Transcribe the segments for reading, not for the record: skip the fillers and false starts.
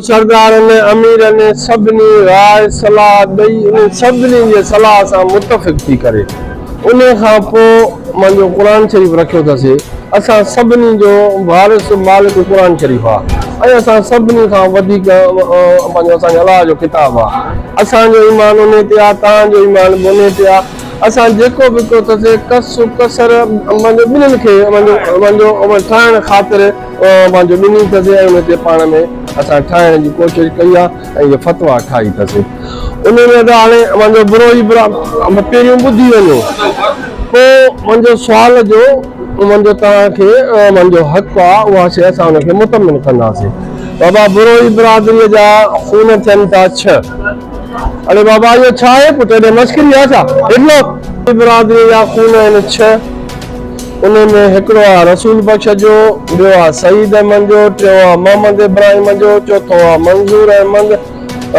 سردارن، اميرن سڀني راء صلاح ڏئي انهن سڀني جي صلاح سان متفق ٿي ڪري انهي کان پوء مانجو قرآن شريف رکيو اٿسي. اسان سڀني جو وارث مالڪ قرآن شريف آ ۽ اسان سڀني کان وڌيڪ پنهنجو اسان جي الله جو ڪتاب آ. اسان جو ايمان انهي تي آ، توهان جو ايمان به انهي تي آ. اسان جيڪو به ڪيو اٿسي ڪس ڪسر مانجو ٻنهين کي مانجو مانجو ٺاهڻ خاطر پنهنجو ڏني اٿسي ۽ ان تي پاڻ ۾ اسان ٺاهڻ جي ڪوشش ڪئي آهي ۽ اهي فتوا ٺاهي اٿسي. ان ۾ ادا هاڻي منهنجو بروهي برا پهريون ٻڌي وڃو پوء منهنجو سوال جو منهنجو توهان کي منهنجو حق آهي اها شيء اسان ان کي مطمئن ڪنداسين. بابا بروهي برادريء جا خون ٿين ٿا ڇهه. اڙي بابا اهو ڇا آهي پٽ ايڏي مسخري آهي ڇا؟ هيٺ لهو. برادريء جا خون آهن ڇهه. انهي ۾ هڪڙو آ رسول بخش جو، ٻيو آ سعيد احمد جو، ٽيون آ محمد ابراهيم جو، چوٿون آ منظور احمد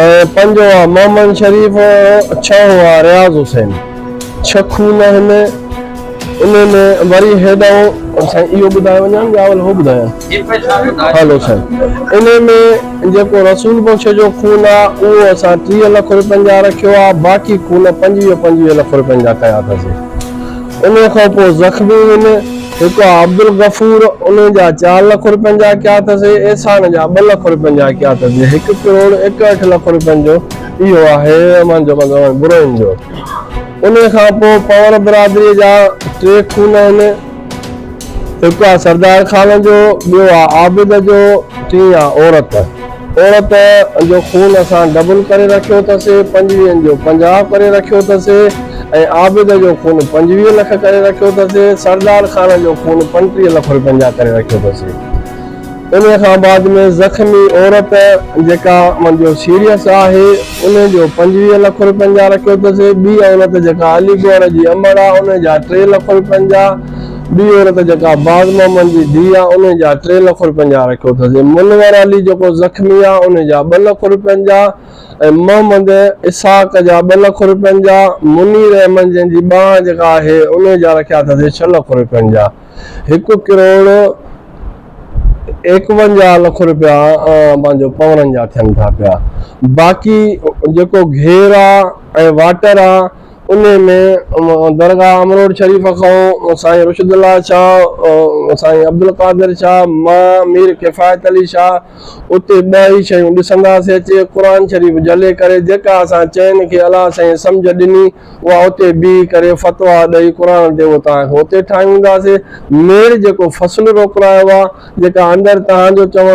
۽ پنجون آ محمد شريف، ڇهون آ رياض حسين. ڇھ خون آهن. انهي ۾ وري هيڏانهن سائين اهو ٻڌايو وڃان يا اول هو ٻڌايان؟ هلو سائين. انهي ۾ جيڪو رسول بخش جو خون آ اهو اسان 30 لک روپين جا رکيو آ، باقي خون 25 25 لک روپين جا ڪيا اٿسين. انهيء کان پوء زخمي هن، هڪ آ عبدالغفور، انهيء جا چار لک روپين جا ڪيا اٿس، احسان جا ٻه لک روپين جا ڪيا اٿس، هڪ ڪروڙ 61 لک روپين جو اهو آهي منهنجو مطلب بروهين جو. انهيء کان پوء پنور برادريء جا ٽي خون آهن، هڪ آ سردار خان جو، ٻيو آ عابد جو، ٽين آ عورت. عورت جو خون اسان ڊبل ڪري رکيو اٿس، پنجويهن جو 50 ڪري رکيو اٿس ۽ عابد جو خون 25 لک ڪري رکيو اٿس، سردار خان جو خون 35 لک روپين جا ڪري رکيو اٿس. انهي کان بعد ۾ زخمي عورت جيڪا منهنجو سيريس آهي، انهي جو 25 لک روپين جا رکيو اٿس، ٻي عورت جيڪا علي گوهر جي امڙ آ، انهي جا ٽي لک روپين جا. ٻي عورت جيڪا باز محمد جي ڌيء آ انهي جا ٽي لک روپين جا رکيو اٿس. منور علي جيڪو زخمي آ انهي جا ٻه لک روپين جا ۽ محمد اسحاق جا ٻه لک روپين جا، منير احمد جنهن جي ٻانهن جيڪا آهي انهي جا رکيا اٿس ڇهه لک روپين جا. هڪ ڪروڙ 51 لک روپيا پنهنجو پونرن جا ٿين ٿا پيا. باقي جيڪو گهير آ ۽ واٽر آ انهي ۾ درگاهه امروٽ شريف کان سائين رشد الله شاهه، سائين عبدالقادر شاهه، مان مير ڪفايت علي شاهه اتي ٻه ئي شيون ڏسنداسين اچي قرآن شريف جهلي ڪري جيڪا اسان چئن کي الله سائين سمجهه ڏني اها اتي بيهي ڪري فتويٰ ڏئي قرآن تي اهو توهان کي اتي ٺاهيونداسين ميڙ جيڪو فصل روڪرايو آهي جيڪا اندر توهان جو چوڻ.